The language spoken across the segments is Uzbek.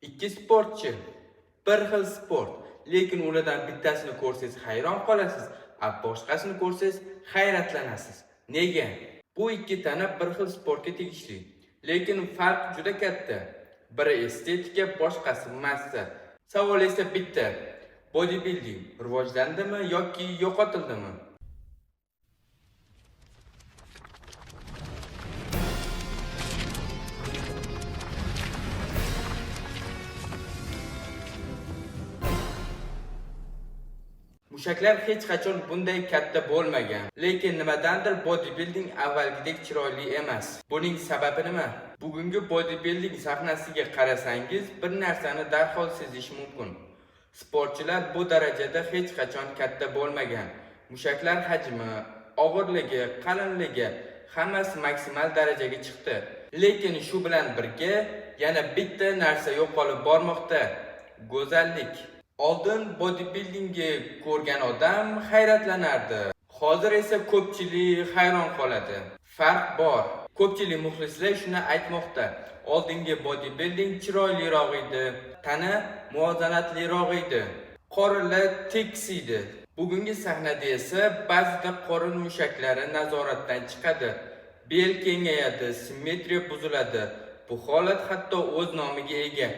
Ikki sportchi, bir xil sport, lekin ulardan bittasini ko'rsangiz hayron qolasiz, a boshqasini ko'rsangiz hayratlanasiz. Nega? Bu ikki tana bir xil sportga tegishli, lekin farq juda katta. Biri estetika, boshqasi massa. Savol esa bitta: bodybuilding rivojlandimi yoki yo'qotildimi? Mushaklar hech qachon bunday katta bo'lmagan. Lekin nimadandir bodybuilding avvalgidek chiroyli emas. Buning sababi nima? Bugungi bodybuilding sahnasiga qarasangiz, bir narsani darhol sezish mumkin. Sportchilar bu darajada hech qachon katta bo'lmagan. Mushaklar hajmi, og'irligi, qalinligi hammasi maksimal darajaga chiqdi. Lekin shu bilan birga yana bitta narsa yo'qolib bormoqda: go'zallik. Oldin bodybuildingni ko'rgan odam hayratlanardi. Hozir esa ko'pchilik hayron qoladi. Farq bor. Ko'pchilik muxlislar shuni aytmoqda: oldingi bodybuilding chiroyliroq edi, tana muvozanatliroq edi, qorinlar tekis edi. Bugungi sahnada esa ba'zida qorin mushaklari nazoratdan chiqadi, bel kengayadi, simmetriya buziladi. Bu holat hatto o'z nomiga ega: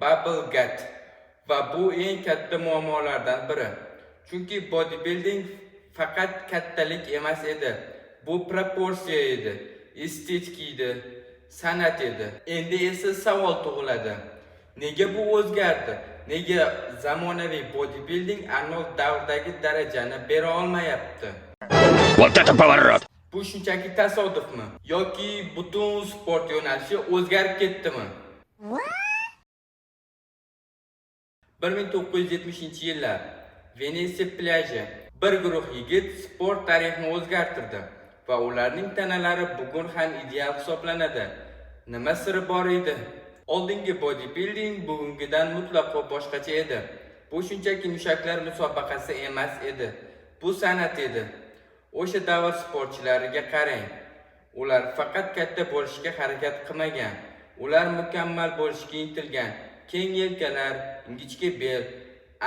bubble gut. Va bu eng katta muammolardan biri. Chunki bodybuilding faqat kattalik emas edi. Bu proporsiya edi, estetika edi, san'at edi. Endi esa savol tug'iladi: nega bu o'zgardi? Nega zamonaviy bodybuilding Arnold davridagi darajani bera olmayapti? Вот это поворот! Bu shunchaki tasodifmi yoki butun sport yo'nalishi o'zgarib ketdimi? 1970-yillar, Venetsiya plyaji. Bir guruh yigit sport tarixini o'zgartirdi va ularning tanalari bugun ham ideal hisoblanadi. Nima siri bor edi? Oldingi bodybuilding bugungidan mutlaqo boshqacha edi. Bu shunchaki mushaklar musobaqasi emas edi. Bu san'at edi. O'sha davr sportchilariga qarang. Ular faqat katta bo'lishga harakat qilmagan. Ular mukammal bo'lishga intilgan. Keng yelkalar, ingichka bel,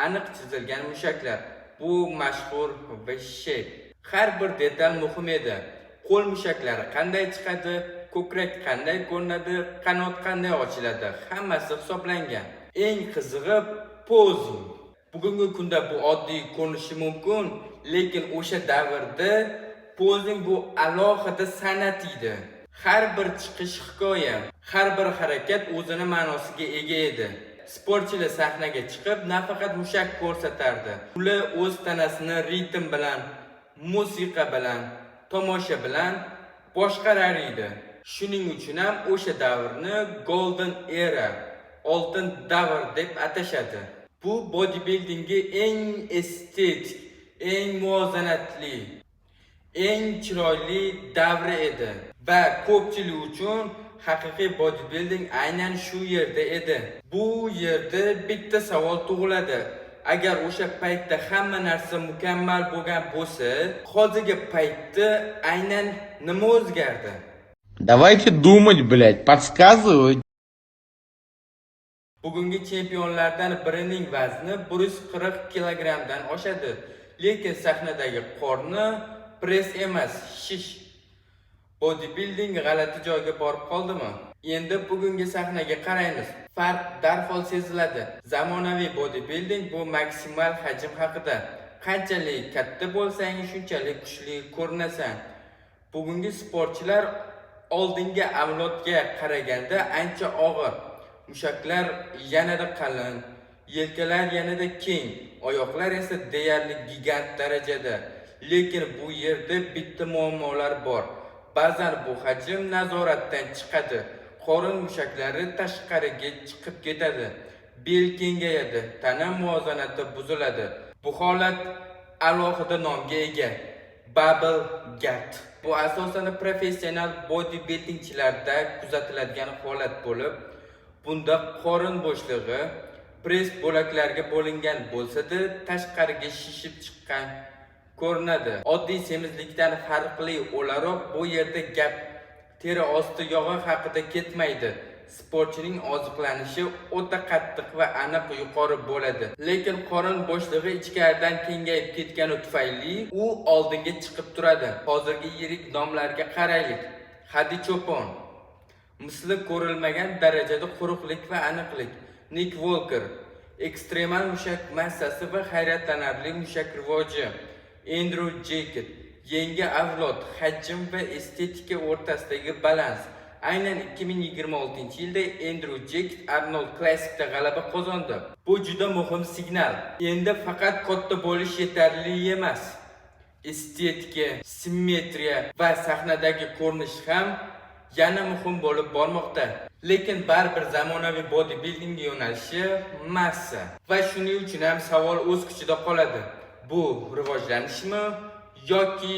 aniq chizilgan mushaklar. Bu mashhur V-shape. Har bir detal muhim edi. Qo'l mushaklari qanday chiqadi, ko'krak qanday ko'rinadi, qanot qanday ochiladi, hammasi hisoblangan. Eng qizig'i posing. Bugungi kunda bu oddiy ko'rinishi mumkin, lekin o'sha davrda posing bu alohida san'at edi. Har bir chiqish hikoya, har bir harakat o'zini ma'nosiga ega edi. Sportchilar sahnaga chiqib nafaqat mushak ko'rsatardi. Ular o'z tanasini ritm bilan, musiqa bilan, tomosha bilan boshqarar edi. Shuning uchun ham o'sha davrni Golden Era, oltin davr deb atashadi. Bu bodybuildingga eng estetik, eng muvozanatli, eng chiroyli davri edi va ko'pchilik uchun haqiqiy bodybuilding aynan shu yerda edi. Bu yerda bitta savol tug'iladi: agar o'sha paytda hamma narsa mukammal bo'lgan bo'lsa, hozirgi paytda aynan nima o'zgardi? Давайте думать, блядь, подсказывать. Bugungi chempionlardan birining vazni 140 kilogrammdan oshadi, lekin sahnadagi qorni press emas, shish. Bodybuilding g'alati joyga borib qoldimi? Endi bugungi sahnaga qaraymiz. Farq darhol seziladi. Zamonaviy bodybuilding bu maksimal hajm haqida. Qanchalik katta bo'lsang, shunchalik kuchli ko'rinasan. Bugungi sportchilar oldingi avlodga qaraganda ancha og'ir. Mushaklar yanada qalin, yelkalar yanada keng, oyoqlar esa deyarli gigant darajada. Lekin bu yerda bitta muammolar bor. Ba'zan bu hajm nazoratdan chiqadi. Qorin mushaklari tashqariga chiqib ketadi. Bel kengayadi, tana muvozanati buziladi. Bu holat alohida nomga ega: bubble gut. Bu asosan professional bodybuildingchilarda kuzatiladigan holat bo'lib, bunda qorin bo'shlig'i press bo'laklarga bo'lingan bo'lsa-da, tashqariga shishib chiqqan ko'rinadi. Oddiy semizlikdan farqli o'laroq bu yerda gap teri osti yog'i haqida ketmaydi. Sportchining oziqlanishi o'ta qattiq va aniq yuqori bo'ladi. Lekin qorin bo'shlig'i ichkaridan kengayib ketgani tufayli u oldinga chiqib turadi. Hozirgi yirik nomlarga qaraylik. Hadi Cho'pon, misli ko'rilmagan darajada quruqlik va aniqlik. Nik Volker, ekstremal mushak massasi va hayratlanarli mushak rivoji. Endryu Jekett, yangi avlod, hajm va estetika o'rtasidagi balans. Aynan 2026-yilda Endryu Jekett Arnold Classic'da g'alaba qozondi. Bu juda muhim signal. Endi faqat katta bo'lish yetarli emas. Estetika, simmetriya va sahnadagi ko'rinish ham yana muhim bo'lib bormoqda. Lekin baribir zamonaviy bodybuilding yo'nalishi massa. Va shuning uchun ham savol o'z kuchida qoladi. Bu rivojlanishmi yoki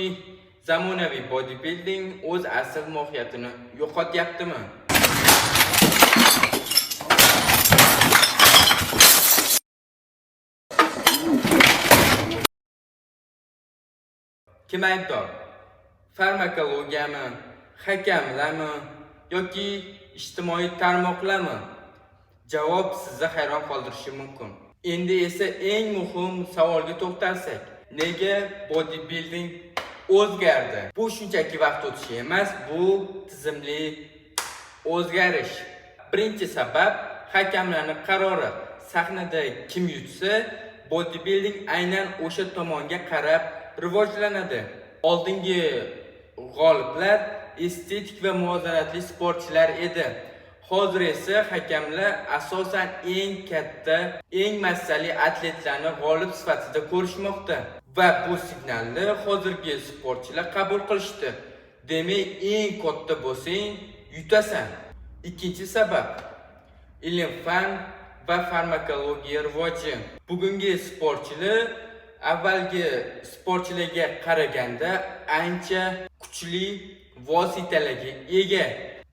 zamonaviy bodybuilding o'z asl mohiyatini yo'qotyaptimi? Kim aybdor? Farmakologiyami, hakamlarmi yoki ijtimoiy tarmoqlarmi? Javob sizni hayron qoldirishi mumkin. Endi esa eng muhim savolga to'xtalsak. Nega bodybuilding o'zgardi? Bu shunchaki vaqt o'tishi emas, bu tizimli o'zgarish. Birinchi sabab hakamlarning qarori. Sahnada kim yutsa, bodybuilding aynan o'sha tomonga qarab rivojlanadi. Oldingi g'oliblar estetik va muvozanatli sportchilar edi. Hozir esa hakamlar asosan eng katta, eng massali atletlarni g'olib sifatida ko'rishmoqda va bu signalni hozirgi sportchilar qabul qilishdi. Demak, eng katta bo'lsang, yutasan. Ikkinchi sabab ilm-fan va farmakologiya rivoji. Bugungi sportchilar avvalgi sportchilarga qaraganda ancha kuchli vositalarga ega.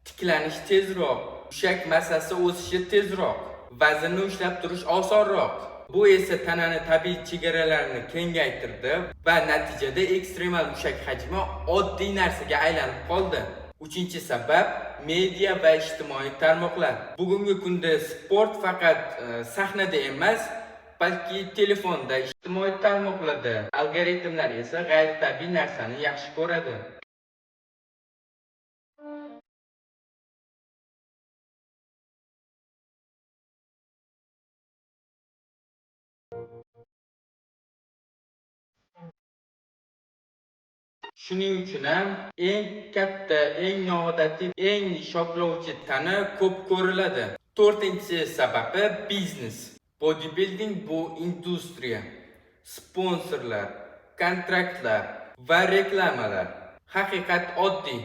Tiklanish tezroq, mushak massasi o'sishi tezroq, vaznni ushlab turish osonroq. Bu esa tanani tabiiy chegaralarini kengaytirdi va natijada ekstremal mushak hajmi oddiy narsaga aylanib qoldi. Uchinchi sabab media va ijtimoiy tarmoqlar. Bugungi kunda sport faqat sahnada emas, balki telefonda, ijtimoiy tarmoqlarda. Algoritmlar esa g'ayritabiiy narsani yaxshi ko'radi. Shuning uchun ham eng katta, eng noodatiy, eng shoklovchi tana ko'p ko'riladi. To'rtinchi sababi biznes. Bodybuilding bu industriya. Sponsorlar, kontraktlar va reklamalar. Haqiqat oddiy.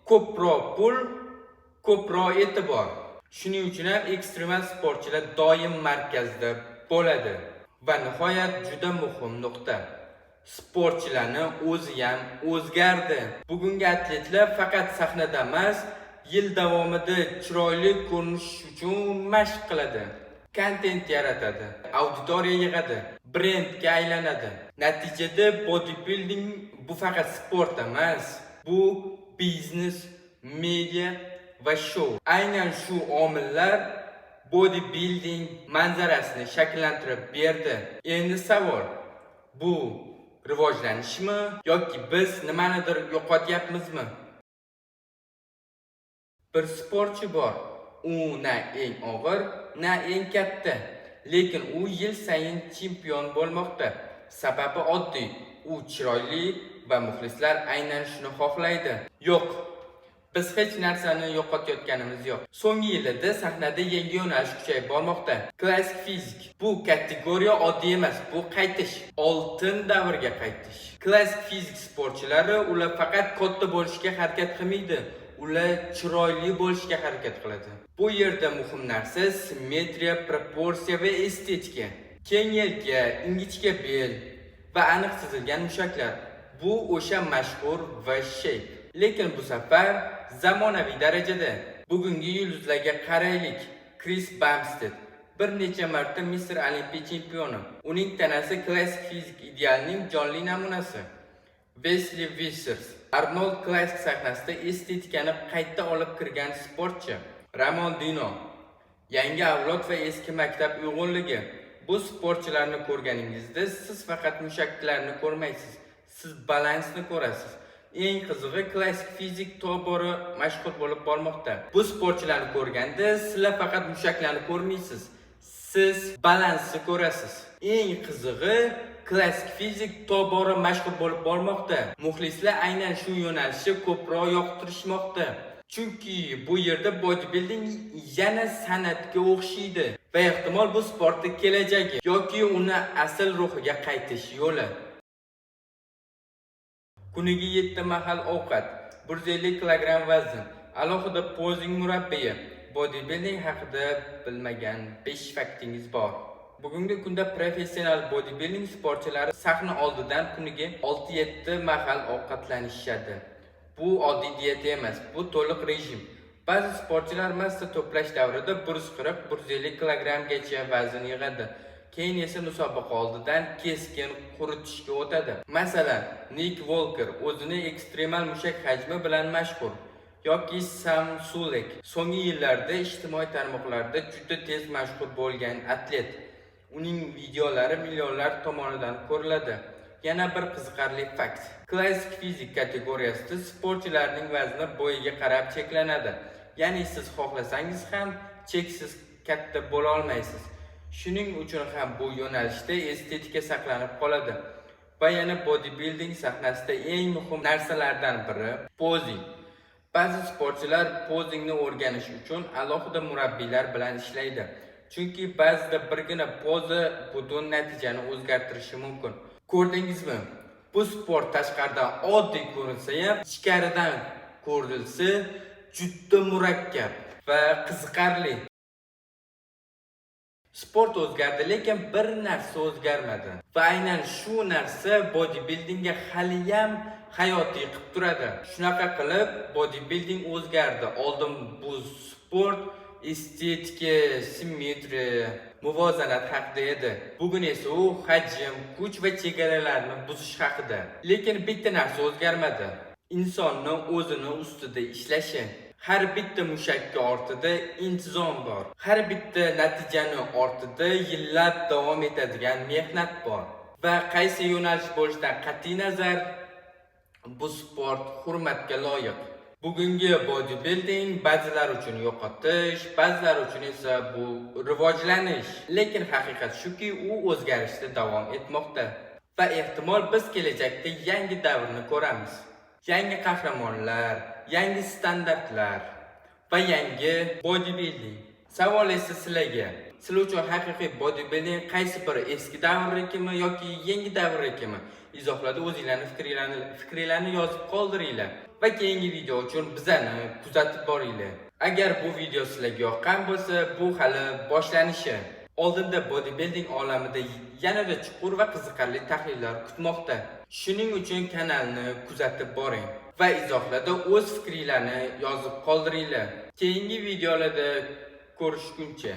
Ko'proq pul, ko'proq e'tibor. Shuning uchun ham ekstremal sportchilar doim markazda bo'ladi. Va nihoyat juda muhim nuqta. Sportchilarni o'zi ham o'zgardi. Bugungi atletlar faqat sahnada emas, yil davomida chiroyli ko'rinish uchun mashq qiladi. Kontent yaratadi, auditoriya yig'adi, brendga aylanadi. Natijada bodybuilding bu faqat sport emas, bu biznes, media va shou. Aynan shu omillar bodybuilding manzarasini shakllantirib berdi. Endi savol: bu rivojlanishmi yoki biz nimanidir yo'qotyapmizmi? Bir sportchi bor. U na eng og'ir, na eng katta, lekin u yil sayin chempion bo'lmoqda. Sababi oddiy: u chiroyli va muxlislar aynan shuni xohlaydi. Yo'q, biz hech narsani yo'qotayotganimiz yo'q. So'nggi yillarda sahnada yangi yo'nalish kuchayib bormoqda. Classic Physique. Bu kategoriya oddiy emas, bu qaytish, oltin davrga qaytish. Classic Physique sportchilari, ular faqat katta bo'lishga harakat qilmaydi, ular chiroyli bo'lishga harakat qiladi. Bu yerda muhim narsa simmetriya, proporsiya va estetika. Keng yelka, ingichka bel va aniq chizilgan mushaklar. Bu o'sha mashhur V shape. Lekin bu safar zamonaviy darajada. Bugungi yulduzlarga qaraylik. Kris Bamsted bir necha marta Misr olimpiya chempioni. Uning tanasi Classic Physique idealining jonli namunasi. Wesley Vissers, Arnold Classic sahnasida estetikani qayta olib kirgan sportchi. Ramon Dino. Yangi avlod va eski maktab uyg'unligi. Bu sportchilarni ko'rganingizda siz faqat mushaklarni ko'rmaysiz, siz balansni ko'rasiz. Eng qizig'i, Classic Physique tobora mashhur bo'lib bormoqda. Bu sportchilarni ko'rganda sizlar faqat mushaklarni ko'rmaysiz, siz balansni ko'rasiz. Eng qizig'i, Classic Physique tobora mashhur bo'lib bormoqda. Muxlislar aynan shu yo'nalishni ko'proq yoqtirishmoqda. Chunki bu yerda bodybuilding yana san'atga o'xshaydi va ehtimol bu sportni kelajagi yoki uni asl ruhiga qaytish yo'li. Kuniga 7 mahal ovqat, 150 kilogramm vazn, alohida posing murabbiyi, bodybuilding haqida bilmagan 5 faktingiz bor. Bugungi kunda professional bodybuilding sportchilari sahna oldidan kuniga 6-7 mahal ovqatlanishadi. Bu oddiy dieta emas, bu to'liq rejim. Ba'zi sportchilar massa to'plash davrida 140-150 kilogrammgacha vazn yig'adi. Keyin esa musobaqa oldidan keskin quritishga o'tadi. Masalan, Nik Volker o'zini ekstremal mushak hajmi bilan mashhur yoki Sam Sulek so'nggi yillarda ijtimoiy tarmoqlarda juda tez mashhur bo'lgan atlet. Uning videolari millionlar tomonidan ko'riladi. Yana bir qiziqarli fakt. Classic Physique kategoriyasida sportchilarning vazni bo'yiga qarab cheklanadi. Ya'ni siz xohlasangiz ham cheksiz katta bo'la olmaysiz. Shuning uchun ham bu yo'nalishda estetika saqlanib qoladi. Va yana bodybuilding sahnasida eng muhim narsalardan biri posing. Ba'zi sportchilar posingni o'rganish uchun alohida murabbiylar bilan ishlaydi. Chunki ba'zida birgina poza butun natijani o'zgartirishi mumkin. Ko'rdingizmi? Bu sport tashqaridan oddiy ko'rinsa ham, ichkaridan ko'rilsa juda murakkab va qiziqarli. Sport o'zgardi, lekin bir narsa o'zgarmadi. Va aynan shu narsa bodybuildingga haliyam hayotiy qilib turadi. Shunaqa qilib bodybuilding o'zgardi. Oldin bu sport estetika, simmetriya, muvozanat haqida edi. Bugun esa u hajm, kuch va chegaralarni buzish haqida. Lekin bitta narsa o'zgarmadi. Insonni o'zini ustida ishlashi. Har bitta mushakka ortida intizom bor. Har bitta natijani ortida yillab davom etadigan mehnat bor. Va qaysi yo'nalish bo'lishidan qat'iy nazar, bu sport hurmatga loyiq. Bugungi bodybuilding ba'zilar uchun yo'qotish, ba'zilar uchun esa bu rivojlanish. Lekin haqiqat shuki, u o'zgarishda davom etmoqda. Va ehtimol biz kelajakda yangi davrni ko'ramiz. Yangi qahramonlar, yangi standartlar va yangi bodybuilding. Savol esa sizlarga. Sizlar uchun haqiqiy bodybuilding qaysi biri, eski davrnikimi yoki yangi davrnikimi? Izohlarda o'zinglarning fikringlarni yozib qoldiringlar. Va keyingi video uchun bizani kuzatib boringlar. Agar bu video sizlarga yoqqan bo'lsa, bu hali boshlanishi. Oldinda bodybuilding olamida yanada chuqur va qiziqarli tahlillar kutmoqda. Shuning uchun kanalni kuzatib boring va izohlarda o'z fikringlarni yozib qoldiringlar. Keyingi videolarda ko'rishguncha.